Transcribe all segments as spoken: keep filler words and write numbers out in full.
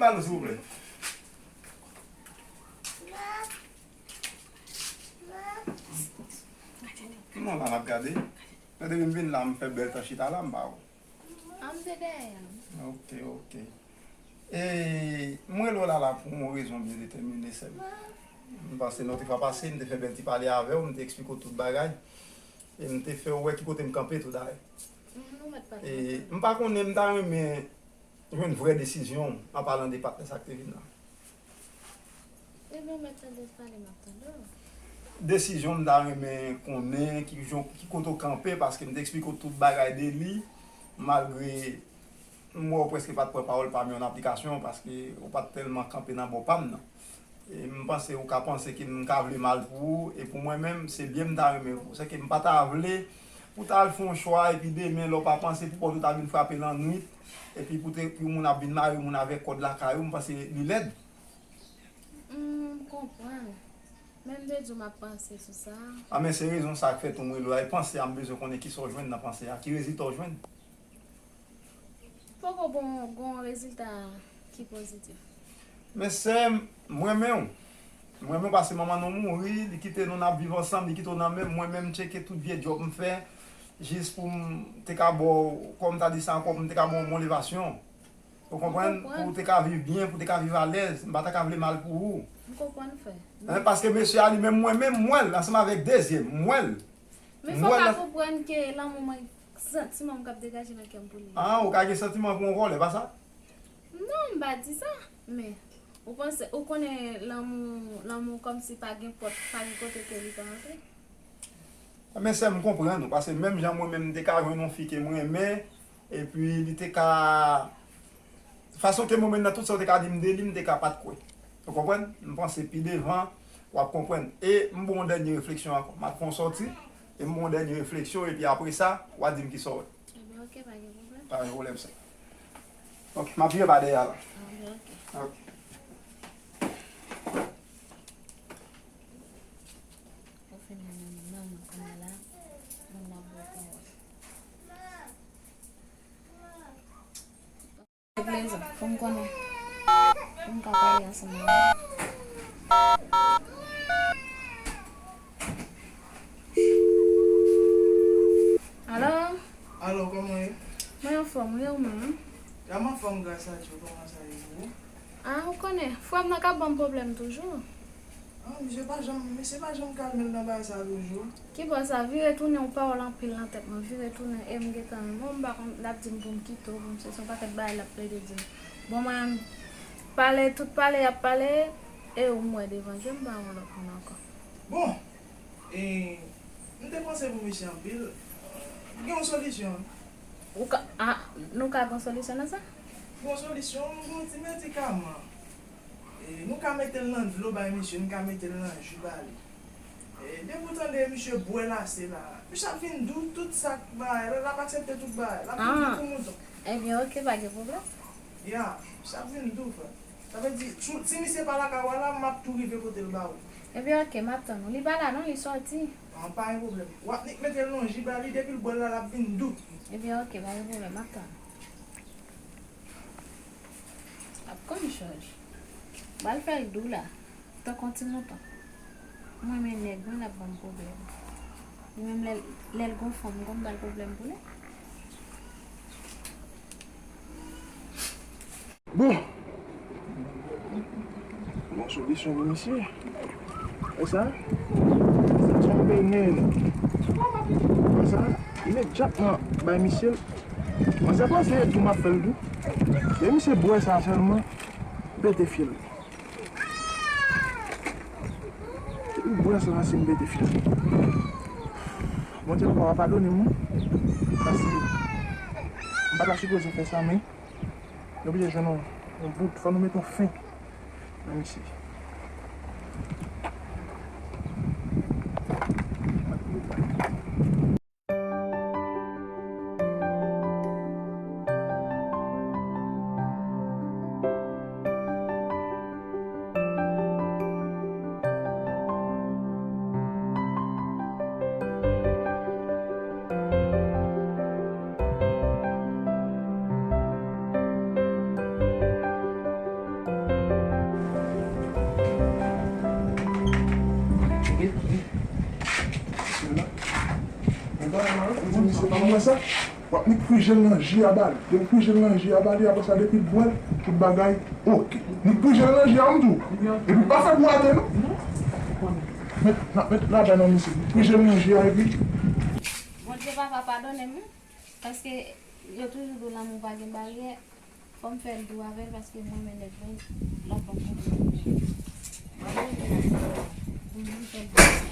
Ba nou, silvouplè. Kòman la, n ap gade? Gade, m vin la, m fè bèl tan chita la, m ba ou. An m te dèyè a. Ok, ok. E, mwen rele w la la pou yon rezon byen detèmine, sè m. M panse nan yon fwa pase, m te fè bèl ti pale avè w, m te eksplike w tout bagay. E m te fè w wè ki kote m kanpe tou dayè. Mhm, nou mèt pale. E, m pa konnen, m ta renmen jwenn vrè desizyon w an palan de patnè sa k te vin la. Ebyen, ou mèt tande l pale, m ap tande w. Desizyon m ta renmen konnen ki jan, ki kote w kanpe, paske m te eksplike w tout bagay de li, malgre m wè w prèske pa t pran pawòl pa m yo an aplikasyon, paske ou pa t tèlman kanpe nan bò pa m nan. E m panse ou ka panse ke m ka vle mal pou ou, e pou mwen menm, se byen m ta renmen pou ou. Sèke m pa ta vle pou w ta al fè yon chwa, epi demen, lè w pa panse, pou pòt ou ta vin frape lannwit, epi pou te, pou moun ap vin mare moun avèk kòd lakay ou, m panse li lèd. Hmm, m konprann. Men m te di w m ap panse sou sa. A, men se rezon sa k fè tou mwen rele w la, e panse a, m bezwen konnen kisa w jwenn nan panse a, ki rezilta w jwenn? Poko bon, gon rezilta ki pozitif. Men sè m, m renmen w. M renmen w paske manman nou mouri, li kite nou n ap viv ansanm, li kite w nan men m. Mwen menm, m tcheke tout vye djòb m fè, jis pou m te ka ba w, kòm m ta di sa ankò, pou m te ka ba w yon bon levasyon. Ou konprann? Pou w te ka viv byen, pou w te ka viv alèz, m pa ta ka vle mal pou ou. M konprann, frè. Hein, paske mesye a li menm, mwen menm, m wè l ansanm avèk dezyèm, m wè l. Men fò w ka konprann ke lanmou mwen, santiman m k ap degaje nan kè m pou li. Ah, ou ka gen santiman pou yon vòlè, pa sa? Non, m pa di sa. Men, ou panse, ou konnen lanmou, lanmou kòmsi pa gen pòt, pa gen kote ke li pa antre. Men sè m, m konprann ou, paske menm jan mwen menm m te ka jwenn yon fi ke m renmen, epi li te ka, fason ke mwen menm nan tout sa w te ka di m de li, m te ka pa t kwè. Ou konprann? M panse pi devan, w ap konprann. E m ba w yon dènye refleksyon ankò. M ap fè yon sòti, e m ba w yon dènye refleksyon, epi apre sa, w a di m kisa w wè. Ebyen, ok, pa gen pwoblèm. Pa gen pwoblèm, sè. Ok, m ap vire pa dèyè a la. Ah, ok. Ok. Ou fin renmen moun nan, men kounye a la, moun nan ap ba w pawòl. Plezan, pou m konnen, pou m ka pale ansanm avè w. Alo? Alo, kòman w ye? Mwen anfòm, wi, ou menm? Ya, m anfòm, gras a Dye, kòman sa ye pou ou? Ah, ou konnen, frè m nan ka ban m pwoblèm toujou. Ah, misye pa janm, misye pa janm kalme l nan bagay sa toujou. Ki bò sa, vire tounen, yon pawòl anpil nan tèt mwen, vire tounen, e m gentan, bon, m pa konn, l ap di m pou m kite w, pou m se, se yon pakèt bagay l ap plede di m. Bon, mwen, pale, tout pale y ap pale, e ou m wè devan je m, m pa wè lòt moun ankò. Bon, e, m te panse pou misye anpil. Gen yon solisyon. Ou ka, a, nou ka gen yon solisyon nan sa? Gen yon solisyon, m gen yon ti medikaman. E, nou ka mete l nan dlo bay misye, nou ka mete l nan ji ba li. E, depi w tande misye bwè lase la, misye ap vin dou, tout sa k bagay la, l ap aksepte tout bagay, l ap vin dou kou mouton. Ebyen, ok, pa gen pwoblèm. Ya, misye ap vin dou, frè. Sa vle di, si, si misye pa lakay ou a la, m ap tou rive pote l ba ou. Ebyen, ok, m ap tann ou. Li pa la non, li sòti. An, pa gen pwoblèm. W ap nik mete l nan ji ba li, depi l bwè l la, l ap vin dou. Ebyen, ok, pa gen pwoblèm, m ap tann ou. Ap konn chòj. Ba l fè l dou la. Tankou yon ti mouton. Mwen renmen nèg, mwen l ap ban m pwoblèm. Li menm lè, lè l gon fanm, m konn ba l pwoblèm pou li. Bon. Bon solisyon pou misye. E sa? Sa se yon penen. Konsa, imedyatman bay misye l. Mwen se panse tou m ap fè l tou. Lè misye bwè sa sèlman, pete fye l. Depi bwè sa, se m pete fye l. Bondye papa w a padone m, wi. Paske m pa ta sipoze fè sa, men nou oblije jwenn yon, yon bout, fò nou mete yon fen nan misye. Misye pa wè sa. W ap nik frijel nan ji a ba li. Depi frijel nan ji a ba li, apre sa, depi l bwè l, tout bagay oke. Nik frijel nan ji a, m di w. Epi pa fè gwo atè, non. Met, n ap met ladan nan misye. Nik frijel nan ji a, epi. Bondye, papa, padone m, wi. Paske yo toujou di w lanmou pa gen baryè. Fò m fè l dou avè l paske mwen menm nèg mwen, l ap ban m pwoblèm. Mwen menm, mwen fè l dou avè l.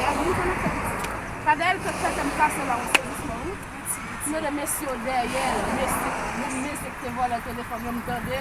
Gade, li fè m fè piti. Gade, li fè m kase la, yon sezisman, wi. M tande mesye yo dèyè l, mesye, moun mesye ki te vòlè telefòn yo, m tande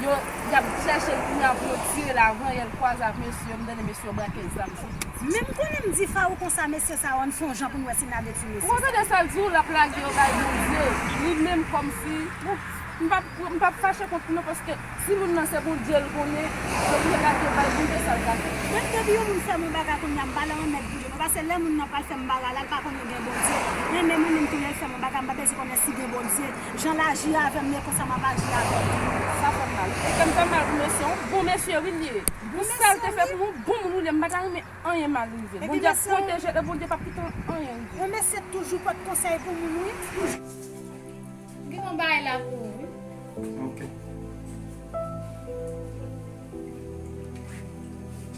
yo, y ap chèche l kounye a pou yo tire l avan, y al kwaze ak mesye yo, m tande mesye yo brake zam sou li. Men m konnen m di Faou konsa, mesye sa yo, ann fè yon jan pou n wè si n a detwi mesye sa. Ou tande sa l di w, l ap lage yo bay Bondye. Li menm kòmsi, bon, m p ap, m p ap fache kont li non, paske si moun nan se Bondye l konnen, yo dwe lage bay Bondye sa l ka fè. Mwen, depi yon moun fè m yon bagay kounye a, m pa nan remèd pou li non, paske lè moun nan pral fè m bagay la, l pa konnen gen Bondye. Men menm moun nan tou lè l fè m yon bagay, m pa bezwen konnen si gen Bondye. Jan l aji avè m, e konsa m ap aji avè l. Sa fè m mal. E kè m fè mal pou mesye, yon bon mesye wi l ye. Pou sa l te fè pou mwen, bon moun wi l ye, m pa ta renmen anyen mal rive l. Bondye ap pwoteje l e Bondye p ap kite anyen rive l. Yon mesye toujou pot konsèy pou moun, wi. Gen yon bagay la pou ou, wi. Ok.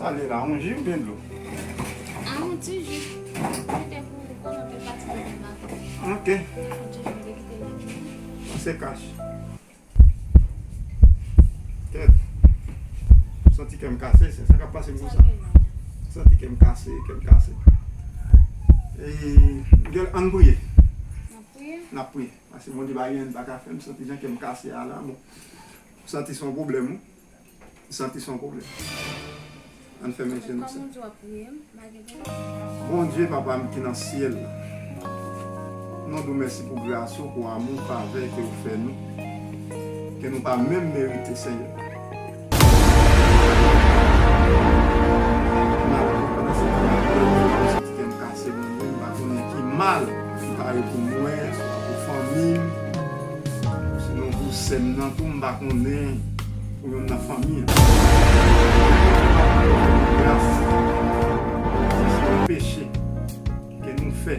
Sa li la, yon ji oubyen dlo? A, yon ti ji. Mete pou ou, konnen w te fatige depi maten. Ok. Yon ti ji, mete kite l. Se kach. Kèt. M santi kè m kase, se sa k ap pase m konsa. M santi kè m kase, kè m kase. E, gèl, ann priye. N ap priye? N ap priye. Paske Bondye pa gen anyen l pa ka fè. M santi jan kè m kase a la, bon. M santi se yon pwoblèm, wi. M santi se yon pwoblèm. Ann fèmen je nou sa. Bondye, Papa m ki nan syèl la, nou di w mèsi pou gras ou, pou amou, favè ke ou fè nou, ke nou pa menm merite, Senyè. Malgre pandan se tan m ap plede, m santi kè m kase, Bondye, m pa konnen ki mal ki pare pou mwen, swa pou fanmi m, sinon pou sè m nan tou, m pa konnen. Pou youn nan fanmi an. Gras. Si se yon peche ke nou fè,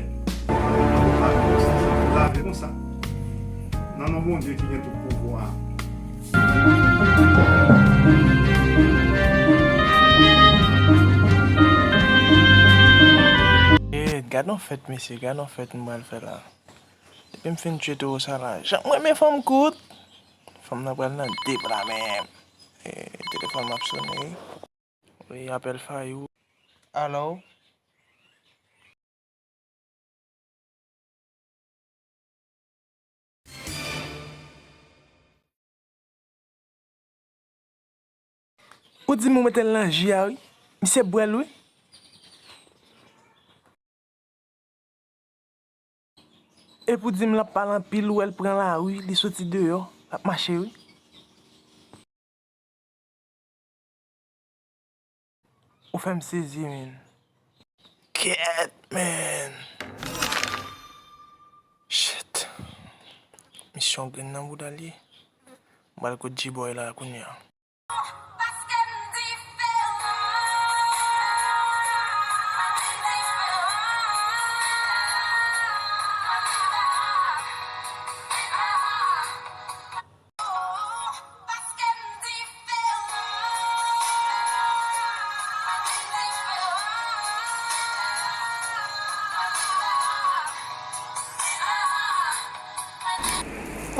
nou pa konsa, nou lave konsa. Nan non Bondye ki gen tout pouvwa a. Eh, gad yon fèt, mesye, gad yon fèt m pral fè la. Depi m fin tchwe towo sa la, jan m renmen fanm kout. Fanm nan pral nan de bra men. E, telefòn m ap sone wi. Wi, apèl Fayou. Alo? Ou di m ou mete l nan ji a wi. Misye bwè l wi. Epi w di m l ap pale anpil, ou wè l pran lari, li soti deyò, l ap mache wi. Ou fè m sezi, men. Kèt, men. Shit. Misyon grenn nan bouda l ye. M pral kot G-Boy la kounye a.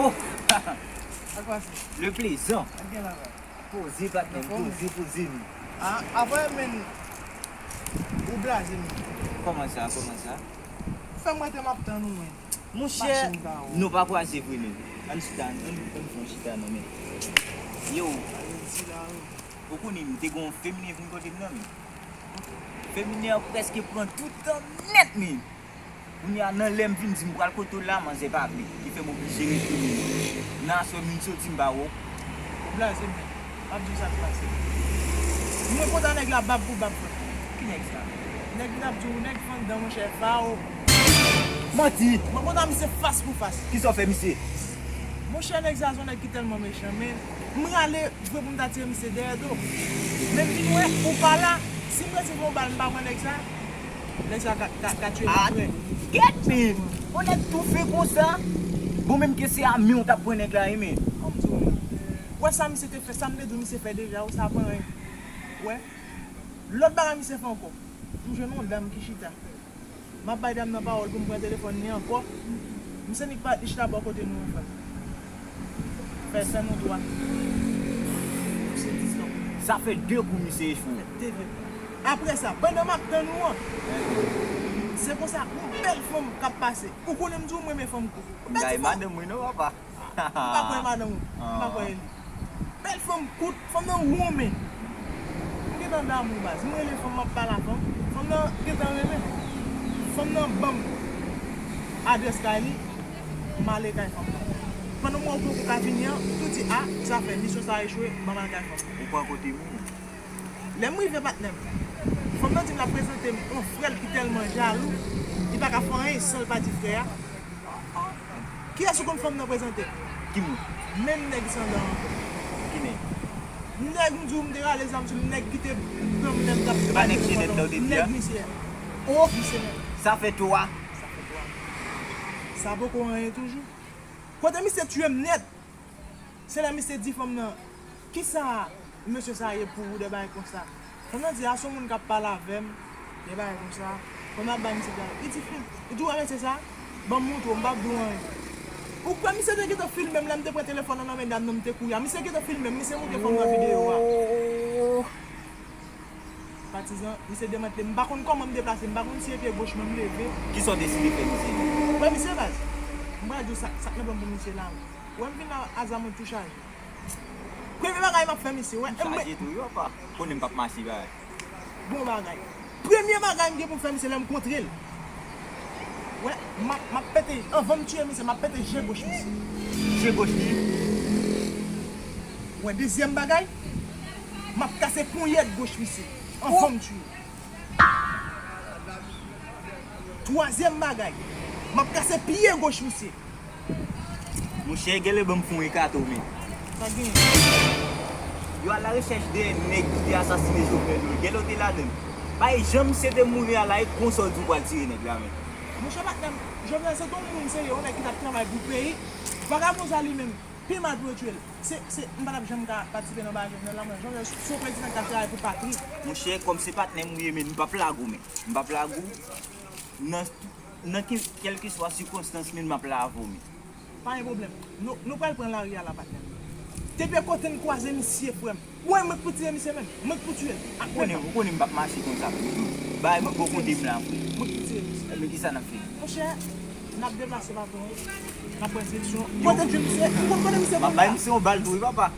Oh! Sa k pase? Le plezan. Sa k gen la, la? Poze, patnè m, poze, poze m. Ah, apre, men, ou blaze m. Kòman sa, kòman sa? Fè m rete, m ap tann ou, mwen. Monchè, nou pa kwaze vre, men. Ann chita, ann, ann fè yon chita, non, men. Yo, ou konnen, m te gen yon feminen vin kote m nan, men. Feminen an prèske pran tout tan m nèt, men. Kounye a, nan lè m vin di m pral kote w la, manzè pa vle. Li fè m oblije retounen. Nan aswè, m vin soti, m pa wè w. Ou blaze, men. M ap di w sa k pase. Mwen kontan nèg la bab pou bab, frè. Ki nèg sa? Nèg ki t ap di w, nèg fanm dan, monchè, fa o. Manti! Mwen kontan misye fas pou fas. Kisa w fè misye? Monchè, nèg sa se yon nèg ki tèlman mechan, men m rale vre pou m ta tire misye dèyè do. Men m vin wè, ou pa la, si m resi yon bal, m pa pran nèg sa, nèg sa ka, ka, ka tiye m vre. Gèt, men! Yon nèg toufe konsa! Bon, menm ke se a men w t ap pran nèg la, wi, men. Kòm di w, wè sa misye te fè, sa m te di w misye fè deja, ou sa pa anyen. Wè. Lòt bagay misye fè ankò. M jwenn yon dam ki chita. M ap bay dam nan pawòl pou m pran telefòn li ankò. Misye nik pa li chita bò kote nou an, frè. Fè, fè nou twa. Misye di stòp. Sa fè de kou misye echwe. Fè de kou. Apre sa, pandan m ap tann ou an, se konsa, yon bèl fanm k ap pase. Ou konnen m di w m renmen fanm kou. Yon bèl ti fanm. Madanm mwen non, papa. M pa kwè madanm ou. M pa kwè li. Bèl fanm kout, fanm nan wonmen. M gentan damou baz. M rele fanm, m ap pale a fanm. Fanm nan gentan renmen. Fanm nan ban m adrès kay li. M ale kay fanm nan. Pandan m wè ou poko ka vini an, tou di, a, sa fè, misyon sa echwe, ban m al kay fanm nan. Ou pran kote moun. Lè m rive, patnè m, fanm nan di m l ap prezante m yon frè l ki tèlman jalou, li pa ka fè anyen san l pa di frè a. Kiyès ou konn fanm nan prezante? Ki moun? Menm nèg sandan an. Ki nèg? Nèg m di w m te rale zam sou li, nèg ki te pran m lè m t ap. Se pa nèg Jenèt la ou te di a? Nèg misye. O, misye menm. Sa fè twa. Sa fè twa. Sa poko anyen toujou. Kote misye tiye m nèt. Se lè misye di fanm nan, kisa mesye sa ye pou ou, de bagay konsa. Fanm nan di, a, se yon moun k ap pale avè m, de bagay konsa. Fanm nan ap bay misye pale. Li di, hmm, li di, ou wè mesye sa? Ban m montre w, m p ap di w anyen. Ou kwè misye te gentan filme m lè m te pran telefòn nan nan men dam nan, m te kouri a? Misye gentan filme m, misye montre fanm nan videyo a. Patizan, misye demantle m. M pa konn kòman m deplase, m pa konn si e pye goch mwen m leve. Kisa w deside fè misye? Mwen misye baz. M pral di w sa, sa k nan pran pou misye la. Wè m vin la, aza mwen tou chaje. Premye bagay m ap fè misye, wè. Ou chaje tou, wi, papa. Konnen m p ap mache, bagay. Bon bagay. Premye bagay m gen pou m fè misye lè m kontre l. Wè, m ap, m ap pete, anvan m tiye misye, m ap pete je goch misye. Je goch li? Wè, dezyèm bagay, m ap kase ponyèt goch misye. Anvan m tiye. Twazyèm bagay, m ap kase pye goch misye. Monchè, genlè ban m fè yon ekate w, men. Sa gen? Yo al la rechèch dèyè nèg ki te asasine Jovenel yo. Genlè w te ladann. Bay jan misye te mouri a la, e konsa w di w pral tire nèg la, men. Monchè, patnè m, Jovenel se t on moun serye, yon nèg ki t ap travay pou peyi. Vagabon sa li menm, pi mal pou yo tiye l. Se, se, m pa t ap janm ka patisipe nan bagay Jovenel la, mwen. Jovenel se yon prezidan k ap travay pou patri. Monchè, kòm se patnè m ou ye, men m p ap lage w, men. M p ap lage w. Nan, nan ke, kèlkeswa sikonstans, men m ap la avè w, men. Pa gen pwoblèm. Nou, nou pral pran lari a la, patnè m. Depi kote n kwaze misye, frè m. Ou wè mwen k pou tire misye menm. Mwen k pou tiye l. Ou konnen, ou konnen m p ap mache konsa, men. Bay mwen bon kote m la, frè. Mwen k pou tire misye. Ebyen, kisa n ap fè? Monchè, n ap deplase, patwon. N ap pran direksyon. Kote di misye, ou konn kote misye konn la. M ap bay misye yon bal tou, wi, papa.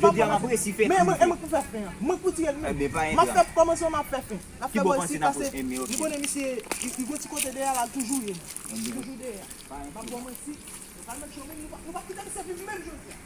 Jodi a, m ap resi fè fen. Men, mwen, mwen k pou fè fen an. Mwen k pou tire l menm. Ebyen, pa gen dram. M ap fè kòmanse, m ap fè fen. N ap fè bò isi pase. M konnen misye, li, li gon ti kote dèyè la, l toujou ye. Li toujou dèyè. M ap ba w manti. Nou pral mèt cho menm, nou pa, nou pa kite misye viv menm jodi a.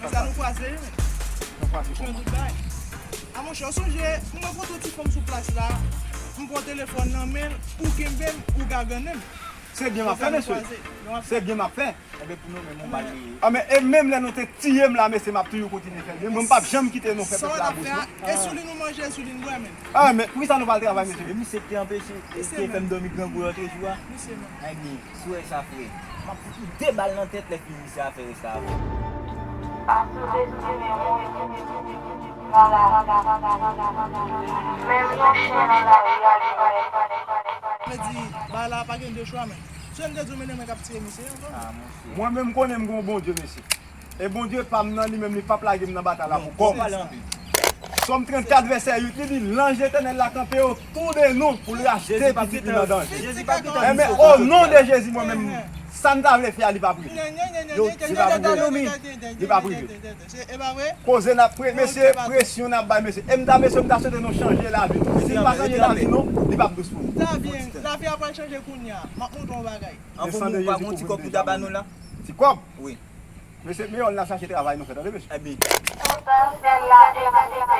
Konsa nou kwaze, wi, men. Nou kwaze kòman? A, monchè, ou sonje, mwen rankontre yon ti fanm sou plas la, m pran telefòn nan men l, ou kenbe m, ou gagannen m. Se byen m ap fè, mesye. Se byen m ap fè. Enben, pou nou menm, yon bal li ye. Ah, men, e menm lè nou te tiye m la, mesye, m ap toujou kontinye fè byen. Mwen, m p ap janm kite nou fè pèp la bous, non. E sou li nou manje, e sou li n bwè, men. Ah, men, poukisa nou pa al travay, mesye? E misye te anpeche, te fè m dòmi grangou lòt jou a. Misye menm. Ebyen, si w wè sa, frè, m ap fout ou de bal nan tèt, lè fini misye a fè rès la avè w. Pa souzestime moun. Menm yon chen nan lari a li mèt. Vle di, ba la pa gen de chwa, men. Si yo te di w, men, men k ap tiye misye ankò. Mwen menm, m konnen m gen yon Bondye, mesye. E Bondye pa m nan, li menm, li p ap lage m nan batay la pou kò m. Sòm trannkat vèsè uit, li di, lanj Letènèl la kanpe otou de nou pou l rachte pitit li nan danje. Enben, o non de Jezi, mwen menm, sa n ta vle fè a, li p ap rive. Yo, li p ap rive. Li p ap rive. Koze n ap pre, mesye, presyon n ap bay, mesye. E m ta, mesye, m ta swete nou chanje lavi nou. Si n pa chanje lavi nou, li p ap dous pou nou. Lavi a pral chanje kounye a. M ap montre w yon bagay. Anvan, ou pa gon ti kòb ou ta ba nou la? Ti kòb? Wi. Mesye, meyò n al chache travay nou fè, tande, mesye. Ebyen. Potansyèl la egziste.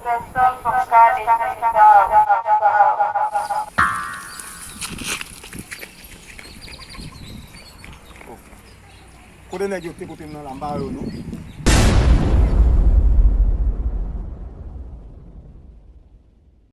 Pèsonn pap ka detwi sa. Kote nèg yo te kote m nan la, m pa wè yo non.